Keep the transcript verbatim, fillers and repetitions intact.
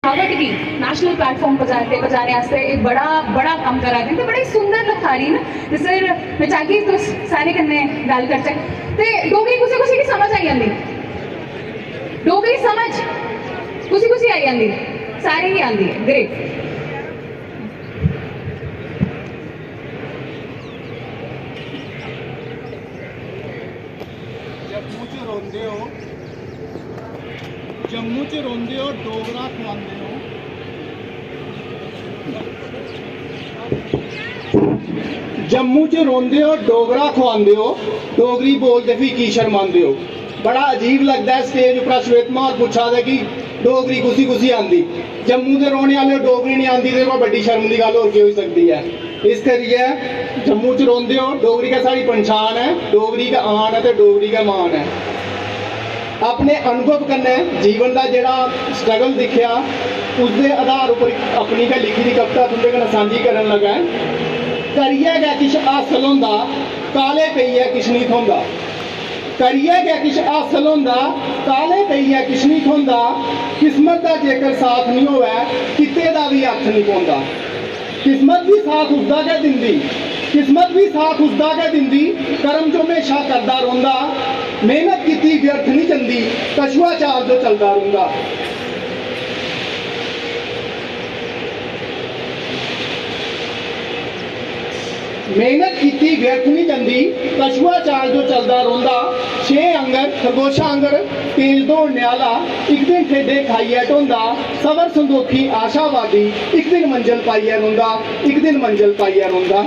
लिखावट गी national platform पजाने पजाने आस्तै एह् बड़ा बड़ा कम्म करा दे न ते बड़े सुंदर लखारी न। ते सर, में चाहगी तुस सारे कन्नै गल्ल करचै। ते डोगरी कुसै कुसै गी समझ आई जंदी? डोगरी समझ कुसी कुसी आई जंदी? सारें गी आंदी ऐ। ग्रेट। जम्मू च रौंह्दे ओ, जम्मू च रौंह्दे ओ, डोगरा खुआंदे ओ। जम्मू च रौंह्दे ओ, डोगरा खुआंदे ओ, डोगरी बोलदे फ्ही की शर्मांदे ओ? बड़ा अजीब लगदा ऐ, स्टेज उप्परा श्वेतमा होर पुच्छा दे कि डोगरी कुसी कुसी आंदी? जम्मू दे रौह्ने आह्ले डोगरी निं आंदी ते कोई बड्डी शर्म दी गल्ल होर केह् होई सकदी ऐ? इस करियै जम्मू च रौंह्दे ओ, डोगरी गै साढ़ी पंछान ऐ, डोगरी गै आन ऐ ते डोगरी गै मान ऐ। अपने अनुभव कन्नै जीवन दा जेह्ड़ा स्ट्रगल दिक्खेआ, उसदे आधार उप्पर अपनी गै लिखी दी कविता तुं'दे कन्नै सांझी करन लगा ऐ। करियै गै किश हासल होंदा, काले पेइयै किश निं थ्होंदा। करियै गै किश हासल होंदा, काले पेइयै किश निं थ्होंदा। किस्मत दा जेकर साथ निं होऐ, कीते दा बी अर्थ निं पौंदा। किस्मत बी साथ उसदा गै दिंदी, किस्मत बी साथ उसदा गै दिंदी। कर्म जो म्हेशा करदा रौंह्दा, मेह्नत कीती व्यर्थ निं जंदी, कछुआ चाल जो चलदा रौंह्दा। मेहनत कीती व्यर्थ निं जंदी, कछुआ चाल जो चलदा रौंह्दा। छे आंगर, खरगोशा आंगर तेज दौड़ने आह्ला, इक दिन ठेडे खाइयै ढोंदा। सबर संदोखी आशावादी, इक दिन मंजल पाइयै रौंह्दा, इक दिन मंजल पाइयै रौंह्दा।